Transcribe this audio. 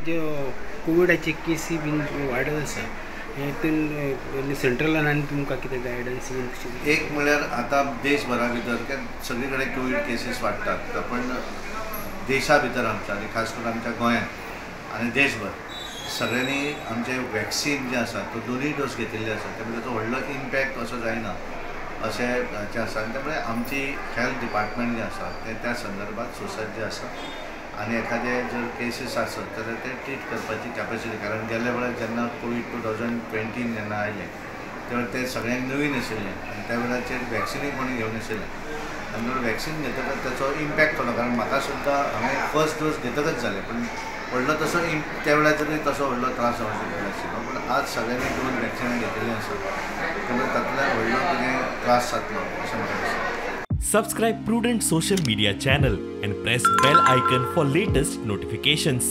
जे कोविडाचे केसी बीन वाडत आसा हेतून सेंट्रलान आनी तुमकां कितें गायडन्स बीन कशी? एक म्हळ्यार आतां देशभरा भितर सगळे कडेन कोवीड केसीस वाडटात, पण देशा भितर आमच्या आनी खास करून आमच्या गोंयांत आनी देशभर सगळ्यांनी आमचें वॅक्सीन जें आसा तो दोनूय डोस घेतिल्ले आसा, त्यामुळे ताचो व्हडलो इम्पॅक्ट असो जायना अशें जें आसा. आनी त्यामुळे आमची हेल्थ डिपार्टमेंट जें आसा तें त्या संदर्भात सुसज्ज आसा आनी एखादे जर केसीस आसत जाल्यार ते ट्रीट करपाची कॅपेसिटी, कारण गेल्या वेळार जेन्ना कोवीड 2020 जेन्ना आयलें तेन्ना ते सगळ्यांक नवीन आशिल्लें आनी त्या वेळाचेर वॅक्सिनूय कोणी घेवन नाशिल्लें आनी जर वॅक्सीन घेतकच ताचो इम्पॅक्ट थोडो, कारण म्हाका सुद्दां हांवें फर्स्ट डोस घेतकच जालें, पण व्हडलो तसो त्या वेळाचेरूय तसो व्हडलो त्रास जावंक शकनाशिल्लो. पूण आज सगळ्यांनी 2 वॅक्सिनां घेतिल्लीं आसा, त्यामुळे तातूंतल्यान व्हडलो कितें त्रास जातलो अशें म्हाका दिसता. Subscribe Prudent social media channel and press bell icon for latest notifications.